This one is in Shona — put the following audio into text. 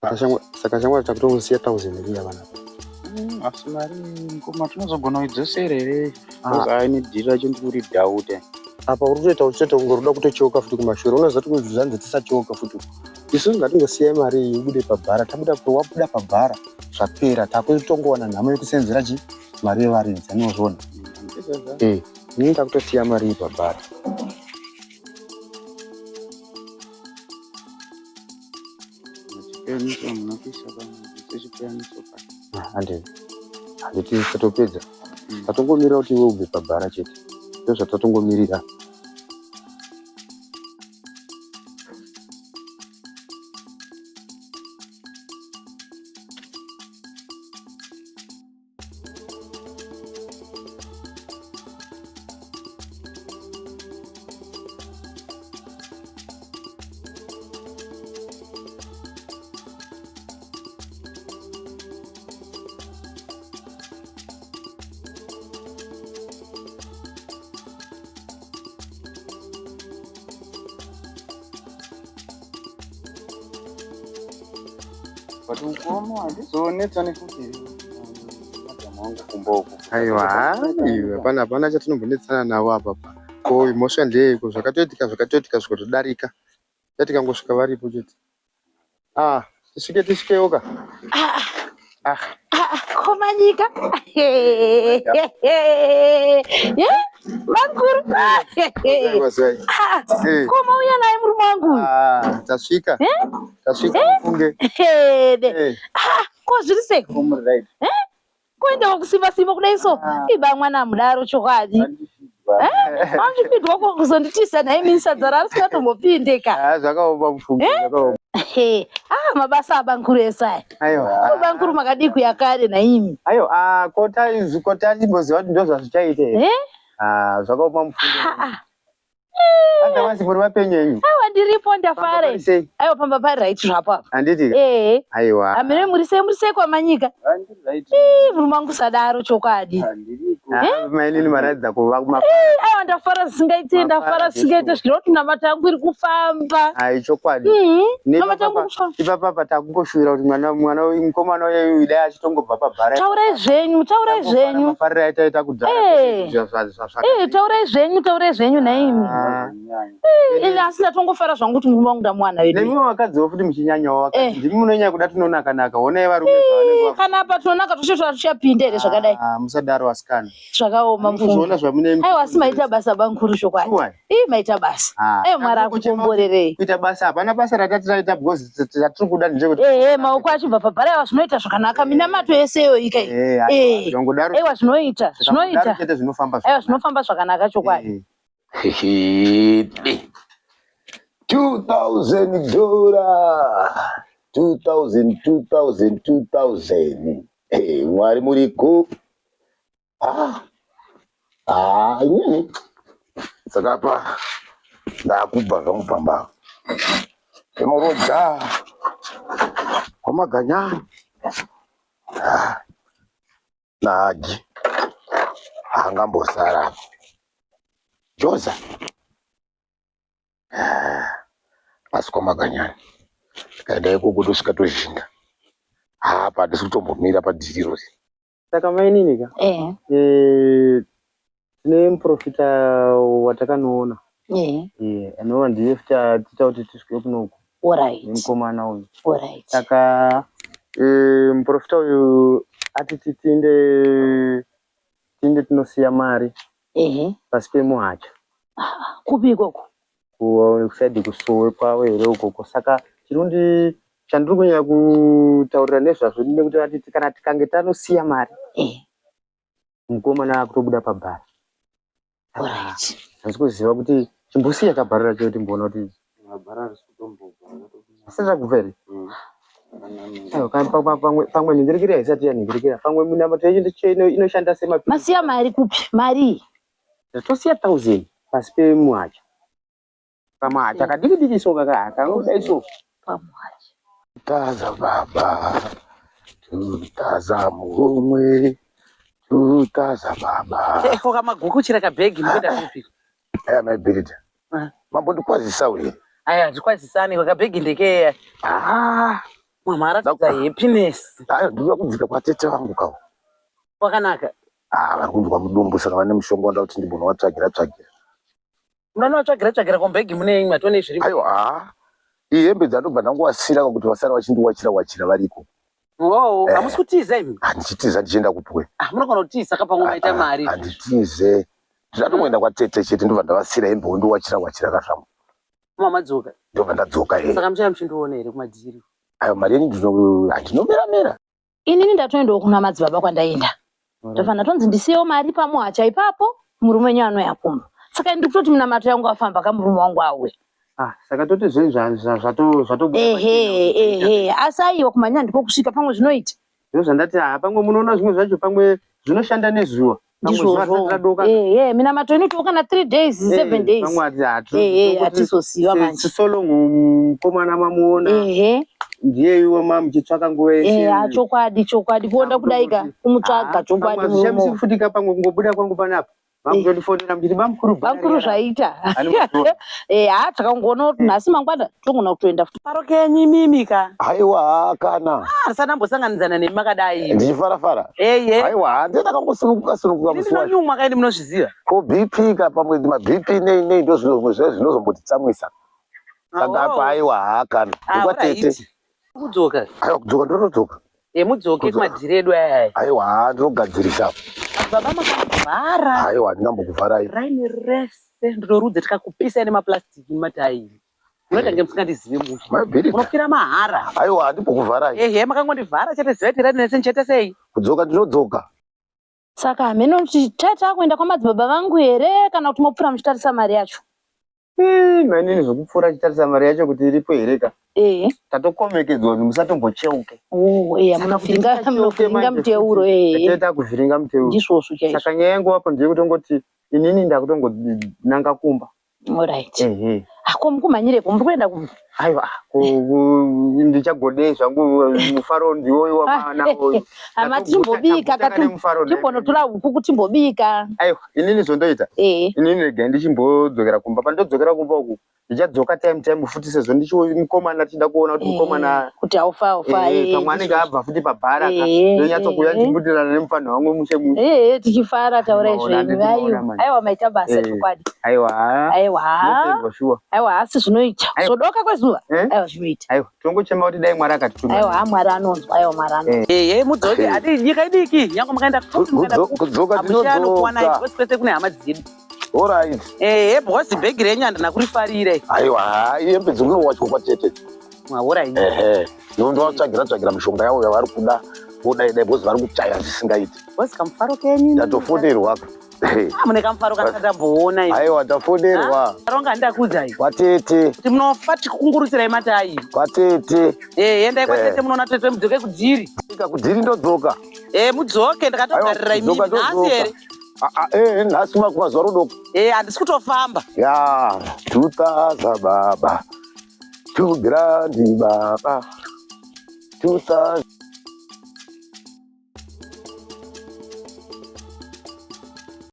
Saka shamwari takutongosiya 1000 riya vana. Mm, asi mari mukoma tinozogona kuidzosera here? Because ah. Ini dhiri racho ndikuri doubt. Apa uri kutoita uchitoita kunge unoda kutocheuka futi kumashure. Unoziva kuti zvanzi tisacheuka futi. Isu ngatingosiya mari iyi ibude pabhara. Tabuda wabuda pabhara zvapera. Takutongowana nhamo yekusenzera chi mari yevaridzi. Anozviona. Mm, eh, ini takutosiya mari iyi pabhara. Handiti tatopedza tatongomirira kuti iwe ubve pabhara chete ndozvatatongomirira. But mukoma handizonetsane futi madam wangu kumba uko. Aiwa, aiwa, hapana hapana chatinombonetsana navo apa pa. Ko mhosva ndeyeiko? Zvakatoitika zvakatoitika zvikatodarika. Tatikangosvika varipo chete. Ah, tisvike tisvikewo ka. Ah. Ah. Ah, komanyika. Yeah, vakuru. Ah, koma uya naye murume wangu uyu. Ah, tasvika. Eh? Tasvika mufunge. Eh. Ah, ko zviri sei? Eh? Kuendawo kusimba simba kudai so. Ah. Iba mwana mudaro chokwadi. Andifidwa ko kuzonditisa nhai mini sadza rarisingatombopindeka. Ah, zvakaoma mufunge, Eh? zvakaoma. He, ah mabasa abankuru ese aya. Aiwa. Ko bankuru makadii kuyakare nhaimi? Aiwa, ah, kota kota timboziva kuti ndozvazvichaita here. Eh? Ah, zvakaoma mufunge. Ah, ah. Otherwise muri vapenyu henyu. Aiwa ndiripo Pamba ndafare. pari sei? Aiwa pamba pari right zvapo apa. Handiti? Eh. Aiwa. Amene muri sei muri sei kwamanyika? Ii, murume wangu sadaro chokwadi. Ah, mainini maratidza kuva kuma Aiwa ndafara zvisingaite ndafara Mafara zvisingaite zvikira kuti namata yangu iri kufamba. Ai chokwadi. Mhm. Ne Namata yangu ipapa iri kufamba. ipapa apa takungoshuvira kuti mwana mwana uyu mukomana uyu dai achitongobva pabhara. Taurai zvenyu, taurai Tangofara zvenyu. mafariro aitaita kudhara Eh. zva- zva- zva- zva- Eh, taurai zvenyu, taurai zvenyu nhaimi. Ah. Ini asi ndatongofara zvangu kuti murume wangu ndamuwana wedu. Nemiwo vakadziwo futi muchinyanyawo vakadzi. Eh. Ndimi munonyanya kuda tunonaka naka. Honai varume zvavanenge va- Kana apa tunonaka tuchitwa tuchapinda here zvakadai. Ah, musadaro asikana. Zvakaoma mufunge. Kuzviona zvamune Aiwa asi maita basa bankuru chokwadi. Sure. Ii maita basa. Ah. Aiwa Mwari akukomborerei. Kuita basa hapana basa ratati taita because tatiri kuda ndechekuti Ehe maoko achibva pabhara aiwa zvinoita zvakanaka minamato yese iyoyi kai. Eh, Eh. zvangodaro Aiwa zvinoita, zvikangodaro zvinoita. chete zvinofamba Aiwa zvinofamba zvakanaka chokwadi. Eh. Hede. 2000 dollar 2000 2000 2000 hey, mwari muriko ah ah inini saka apa ndakubva zvangu pamba ndinorodza kwamaganya ah, nahaji angambosara joza ah, asi kwamaganyani tikaenda ikoko tosvika tozhinda apa hatisi kutombomira padhiri irori Saka mainini ka Eh. eh, tine muprofita watakanoona Eh. eh, anova ndiye futi atiita kuti tisvike kunoku Alright. nemukomana uyu Alright. saka eh, muprofita uyu atiti tiinde tiinde tinosiya mari Ehe. pasi pemuhacha Kupi ikoko? kusaidi kusowe kwavo here ukoko saka chinondi chandiri kunyanya kutaurira nezvazvo nekuti vatiti kana tikange tanosiya mari Eh. mukomana akutobuda pabhara Alright. handisi kuziva kuti chimbosiya kabhara racho kuti mboona kuti asati akubva here Aiwa, pamwe nhingirikiri haisati yanhingirikira pamwe minamato yacho ndicho inoshanda semapi Masiya mari kupi? Mari. tosiya 1000 pasi pemuhacha pamuhacha kadiki diki so kaka kangodai so Pamuhacha. Tutaza baba, tutaza muhomwe, tutaza baba. Eh, ko kamagukuchira kabhegi mukuenda kupi? Aya mai Bhiridha. Ah. Mambo ndikwazisa uye. Aya, tikwazisane kakabhegi ndekeya. Ah, Mama aratidza happiness. Ayo ndinoda kudzika kwatete vangu kawo. Kwakanaka. Ah, vari kunzwa mudumbu saka vane mushonga wanda kuti ndimbonovatsvagira tsvagira. Munonovatsvagira tsvagira kombegi mune imwe atone zviri. Aiwa, ah. Iyi hembe dzandobva ndangowasira kuti vasara vachindiwachira wachira variko. Oh, hamusi kutiza imi? Handichitiza ndichienda kupwe. Ah, munogona kutiza ka pamwe maita mari. Handitize. Ndinotongoenda kwatete chete ndobva ndavasira hembe wondiwachira wachira kazvangu. Mama madzoka. Ndobva ndadzoka eh. Saka muchaya muchindiona here kumadhiri? Ayo mari yenyu ndino handinomera mera. Inini ndatoendawo kuna madzibaba kwandaenda. Ndobva ndatonzi ndisiyewo mari pamuhacha ipapo murume wenyu anouya kumba. Saka ndiri kutoti minamato yangu afamba ka murume wangu auya. Ah, saka toti zvinhu zvatobuda. Ehe, ehe, asi aiwa kumhanya ndiko kusvika pamwe zvinoita. Ndizvo zvandati ah, pamwe munoona zvimwe zvacho pamwe zvinoshanda nezuva. Ndizvozvo. Ehe, minamato inoitawo kana 3 days, 7 days. Pamwe ati hatu. Ehe, hatizoziva manje. So long mukomana mamuona. Ehe. Ndiye iwe ma muchitsvaka nguva yese. Ehe, chokwadi, chokwadi. Kuonda kudai ka kumutsvaga chokwadi. Pamwe hazvishamisi futi ka pamwe kungobuda kwangu panapa. Vakutondifonera muchiti bamukuru bamukuru zvaita. Eh, ha takangoona kuti nhasi mangwana togona kutoenda futi. Paro kenyu imimi ka. Aiwa kana. Ah, risana mbosanganidzana nemi makadai. Ndichifara fara. Eye. Aiwa, ndiye ndakangosununguka sununguka musi wacho. Ndinonyumwa kaini munozviziva. Ko BP ka pamwe ma BP nei nei ndozvimwe zviya zvinozombotitsamwisa. Saka apa aiwa ha kana. Ndokwatete. Kudzoka. Aiwa kudzoka ndotodzoka. Eh, mudzoke kumadhiri edu aya. Aiwa ha ndinogadzirisa. Baba makavhara. Aiwa ndinambokuvharai. Raini rese ndinorudze tikakupisai nemaplastiki nematayi. Munoita kunge musingandizive mushe. Mabhiri. Munofira mahara. Aiwa handimbokuvharai. Ehe makangondivhara chete ziva kuti raini rese ndichaita sei. Kudzoka ndinodzoka. Saka hameno kuti tata kuenda kwamadzibaba vangu here kana kuti mopfuura muchitarisa mari yacho. Eh, mainini zvekupfuura chitarisa mari yacho kuti iripo here ka. Eh. Tatokomekedzwa kuti musatombocheuke. Oh, eh, munovhiringa munovhiringa muteuro eh. Tete takuvhiringa muteuro. Ndizvozvo chaizvo. Saka nyaya yangu apo ndeyekutongoti inini ndakutongonanga kumba. Alright. Ehe. Ako mukumhanyirepo muri kuenda kumba. Aiwa, ndichagodei zvangu mufaro ndiwoyo wamanawoyo. Hama tichimbobika timbonotora huku timbobika. Aiwa, inini zvondoita. Eh. Inini regai ndichimbodzokera kumba. Pandodzokera kumba uku ndichadzoka time time futi sezvo ndichiwo mukomana tichida kuona kuti mukomana kuti haufa haufa eh, pamwe anenge abva futi pabhara ka ndonyatsokuuya ndichibudirana nemufanha wangu mushe mushe eh tichifara taurai zvenyu aiwa aiwa maita basa chokwadi aiwa aiwa tinotendwa shuwa aiwa asi zvinoita zvodoka kwezuva aiwa zvinoita aiwa tinongochema kuti dai Mwari akatituma aiwa Mwari anonzwa aiwa Mwari anonzwa ehe mudzoke adi nyika idiki nyange makaenda kudzoka tinodzoka kwese kune hama dzedu Alright. Ehe, because bhegi renyu handina kurifarira. Aiwa, hembe dzinowachwa kwatete. Alright. Ehe, ndinovatsvagira tsvagira mishonga yavo yavari kuda vodai dai because vari kuchaya zvisingaiti. Because kamufaro kenyu. Ndatofonerwa. Ah, mune kamufaro kandamboona. Aiwa, tafonerwa. Ronga handakuudzai. Kwatete. Kuti munofa tikungurutsirai matayi. Kwatete. Eh, endai kwatete munoona tete mudzoke kudhiri. Ika kudhiri ndodzoka. Eh, mudzoke ndakatogarira imimi nhasi here. Ah, ah, eh, nhasi mazuva rudoka. Eh, handisi kutofamba. Ya, 2000 baba. 2 grand baba. 2000.